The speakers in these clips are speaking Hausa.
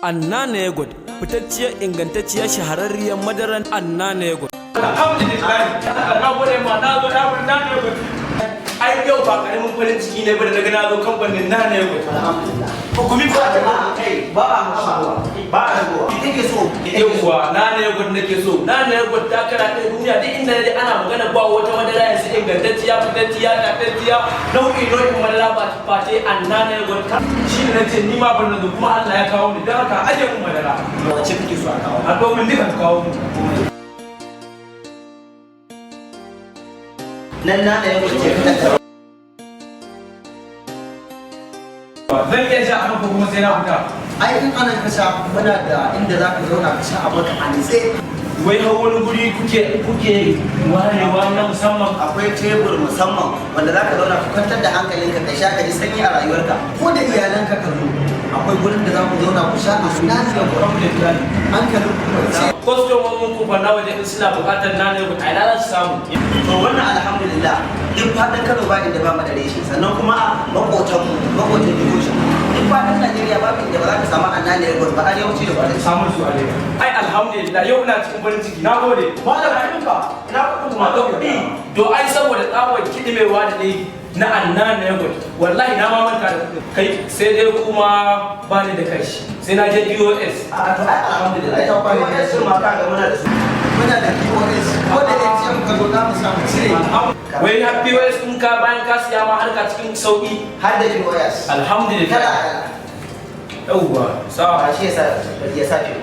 Annana Yogurt, fitacciyar, ingantacciyar, shahararriyar madaran Annana Yogurt. Alhamdulillah, na gode ma. Na zo na Nana Yogurt. Ai yau ba karamin farin ciki ne ba da naga na zo kamfanin Nana Yogurt. Alhamdulillah. Hukumi ba. Kai, ba a shigowa, ba a shigowa. Kake so? Yauwa, Nana Yogurt nake so. Nana Yogurt ta kara ɗaya duniya. Duk inda naje ana magana, ba wata madara yanzu ingantacciya, fitacciya, tatacciya, nau'i nau'in madara ba face Annana Yogurt. Shi ne nace ni ma ban nazo, kuma Allah ya kawo ni. Don haka aje mun madara. Wace kake so a kawo? A domin duka ka kawo mun. Nan na da yau ce ka. Zan iya sha a nan ko kuma sai na fita? Ai in anan ka sha, muna da inda za ka zauna ka sha a maka a nitse. Wai har wani guri kuke warewa na musamman? Akwai tebur musamman wanda za ka zauna ka kwantar da hankalinka, ka sha, ka ji sanyi a rayuwarka. Ko da iyalanka ka zo, akwai gurin da za ku zauna ku sha a nana da Alhamdulillah. hankalin ku kwance. Kwastomomin ku fa na waje, in suna buƙatar Nana Yogurt, a ina za su samu? To wannan, alhamdulillah, duk faɗin Kano ba inda ba mu da reshe. Sannan kuma a makotanmu, makotan jihohi, duk faɗin Najeriya babu inda ba za ka samu Annana Yogurt ba, arewaci da kudanci. Samun su a leda. Ai alhamdulillah, yau ina cikin farin ciki. Na gode. Malam, kuɗinka ina kuɗin kuma ga kuɗi. To ai saboda tsawon kiɗimewa da ne na Annana Yogurt, wallahi na ma manta da kuɗin. Kai, sai dai kuma ba ni da cash, sai na je POS. A to ai alhamdulillah, POS sun ma ka ga muna da su. Muna da POS, ko da ATM ka zo za mu samu cire. Wai har POS in ka bayan ka siya ma harka cikin sauki? Har da POS. Alhamdulillah. Kala kala. Yauwa, sa. Ba shi yasa ya sa fi.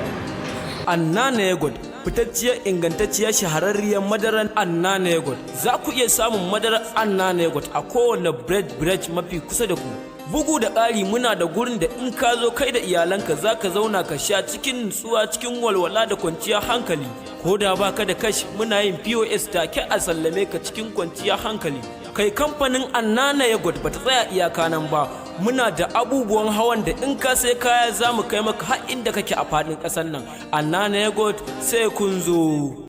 Annana Yogurt, fitacciyar, ingantacciyar, shahararriyar madaran Annana Yogurt. Za ku iya samun madarar Annana Yogurt a kowane bread bread mafi kusa da ku. Bugu da ƙari, muna da gurin da in ka zo kai da iyalanka za ka zauna ka sha cikin nutsuwa, cikin walwala da kwanciyar hankali. Ko da baka da cash, muna yin POS, take a sallame ka cikin kwanciyar hankali. Kai, kamfanin Annana Yogurt bata tsaya iyaka nan ba. Muna da abubuwan hawan da in ka sai kaya za mu kai maka har inda kake a faɗin ƙasar nan. Annana Yogurt, sai kun zo.